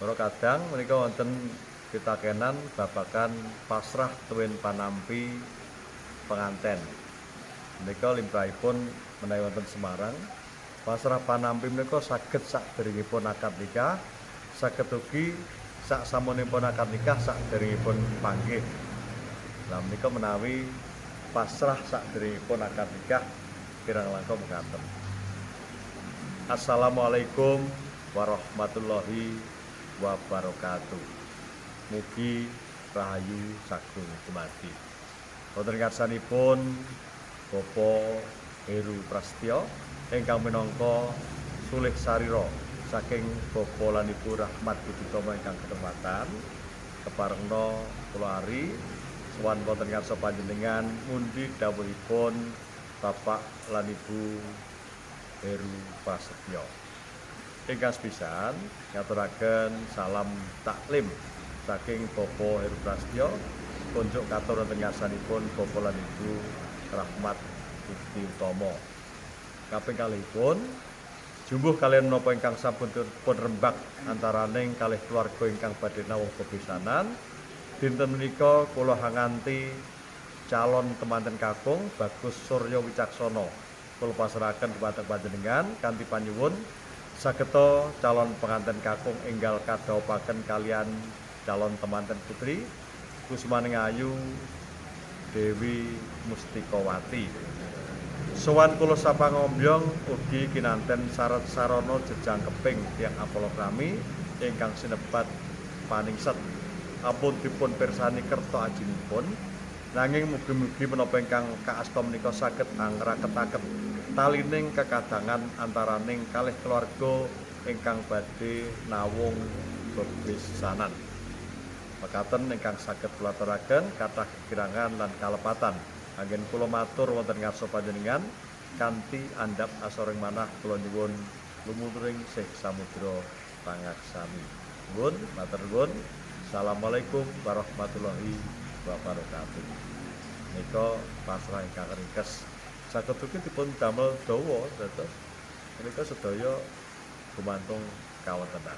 Para kadang menika wonten pitakenan babagan pasrah tuwin panampi penganten. Menika limrahipun menawi wonten Semarang, pasrah panampi menika saged saderengipun akad nikah, saged ugi sak samunipun akad nikah saderengipun panggih. Lah menika menawi pasrah saderengipun akad nikah kirang langkung mekaten. Assalamualaikum warahmatullahi wabarakatuh. Mugi rahayu sagung dumadi. Wonten ngarsanipun Bapak Heru Prasetyo ingkang minangka sulih sarira saking Bapak lan Ibu Rahmat Budi Utomo ingkang kinurmatan, keparengna kula Ari sowan wonten ngarsa panjenengan mundi dawuhipun Bapak lan Ibu Heru Prasetyo. Ingkang sepisan ngaturaken salam taklim saking Bapak Heru Prasetyo kunjuk katur wonten ngarsanipun Bapak lan Ibu Rahmat Budi Utomo. Kaping kalihipun jumbuh kaliyan menapa ingkang sampun dipun rembag antaraning kalih keluarga ingkang badhe nawuh bepisanan. Dinten menika kula hanganti calon temanten kakung Bagus Surya Wicaksono. Kula pasrahaken dhumateng panjenengan kanthi panyuwun sageta calon penganten kakung enggal kadhawuhaken kaliyan calon temanten putri Kusumaning Ayu Dewi Mustikawati. Sowan kula sapangombyong ugi kinanten sarat sarana jejangkeping tiyang apalakrami ingkang sinebat paningset. Ampun dipun pirsani kerta ajinipun, nanging mugi-mugi menapa ingkang kaasta menika saged angraketaken talining kekadangan antaraning kalih keluarga ingkang badhe nawung bepisanan. Mekaten ingkang saged kula aturaken, kathah kekirangan lan kalepatan. Anggen kula matur wonten ngarsa panjenengan kanthi andhap asoring manah kula nyuwun lumuturing sih samudra pangaksami. Nuwun, matur nuwun. Assalamualaikum warahmatullahi wabarakatuh. Nika pasrah ingkang ringkes. Saged ugi dipun damel dawa dados menika sedaya gumantung kawontenan.